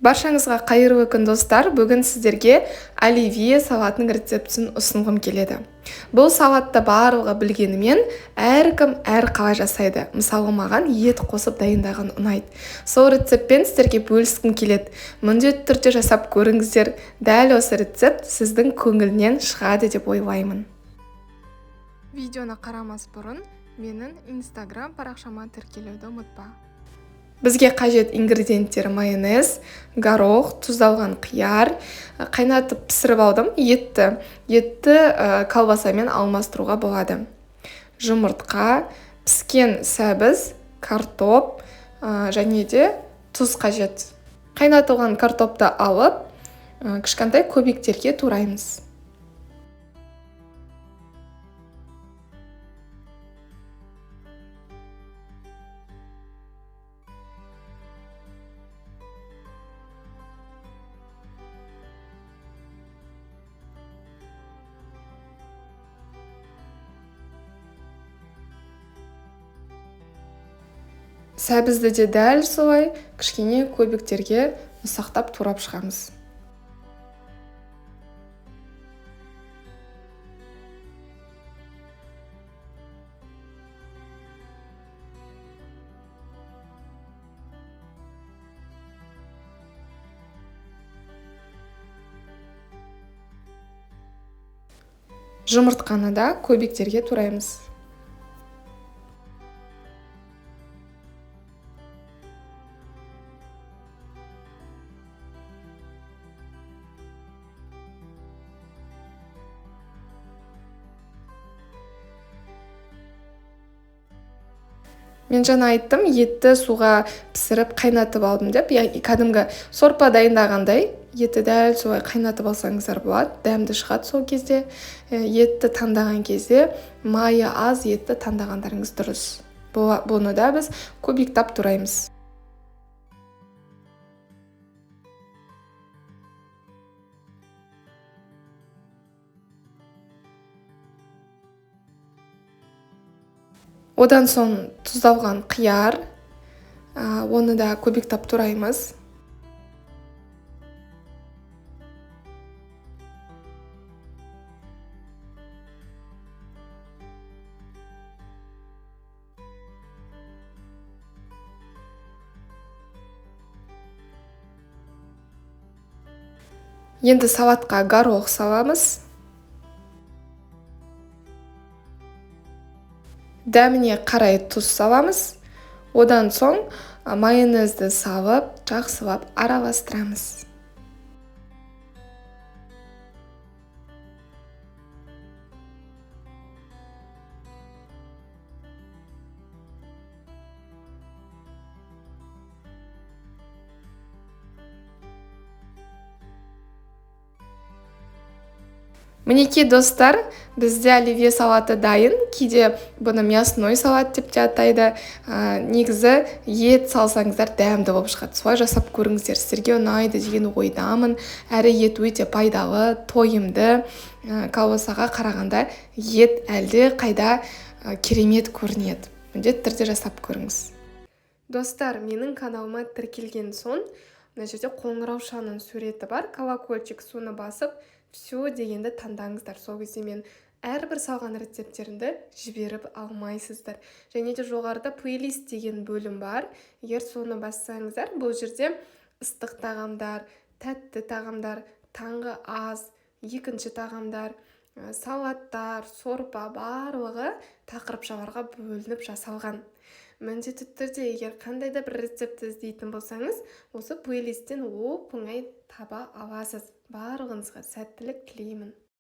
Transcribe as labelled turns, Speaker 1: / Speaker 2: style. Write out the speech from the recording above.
Speaker 1: Баршаңызға қайырлы күн, достар! Бүгін сіздерге оливье салатының рецептісін ұсынғым келеді. Бұл салатты барлығы білгенімен, әркім әр қалай жасайды. Мысалы, маған ет қосып дайындаған ұнайды. Сол рецептпен сіздерге бөліскім келеді. Міндетті түрде жасап көріңіздер. Дәл осы рецепт сіздің көңілінен шығады деп ойлаймын. Видеоны қарамас бұрын менің Инстаграм парақшама тіркелуді ұмытпа. Бізге қажет ингредиенттер: майонез, горох, тұздалған қияр, қайнатып пісіріп алдым етті. Етті колбасамен алмастыруға болады. Жұмыртқа, піскен сәбіз, картоп және де тұз қажет. Қайнатылған картопты алып, кішкентай кубиктерге тураймыз. Сәбізді де дәл солай кішкене кубиктерге ұсақтап турап шығамыз. Жұмыртқаны да кубиктерге тураймыз. Мен жаңа айттым, етті суға пісіріп қайнатып алдым деп, яғни кәдімгі сорпа дайындағандай етті дәл солай қайнатып алсаңыздар болады, дәмді шығады сол кезде. Етті таңдаған кезде майы аз етті таңдағандарыңыз дұрыс. Бұны да біз кубиктап тураймыз. Одан соң тұздалған қияр, оны да кубиктап тураймыз. Енді салатқа горох саламыз. Дәміне қарай тұз саламыз. Одан соң майонезді салып, жақсылап араластырамыз. Мінекей, достар, бізде оливье салаты дайын. Кейде бұны мясной салат деп те атайды. Негізі ет салсаңыздар дәмді болып шығады. Солай жасап көріңіздер, сіздерге ұнайды деген ойдамын. Әрі ет өте пайдалы, тойымды. Колбасаға қарағанда ет әлде қайда керемет көрінеді. Міндетті түрде жасап көріңіз. Достар, менің каналыма тіркелген соң, мына жерде қоңыраушаның суреті бар, колокольчик, соны басып, все дегенді таңдаңыздар. Сол кезде мен әрбір салған рецепттерімді жіберіп алмайсыздар. Және де жоғарыда плейлист деген бөлім бар. Егер соны бассаңыздар, бұл жерде ыстық тағамдар, тәтті тағамдар, таңғы ас, екінші тағамдар, салаттар, сорпа, барлығы тақырыпшаларға бөлініп жасалған. Міндетті түрде егер қандай да бір рецептті іздейтін болсаңыз, осы плейлисттен оп-оңай таба аласыз. Барлығыңызға сәттілік тілеймін.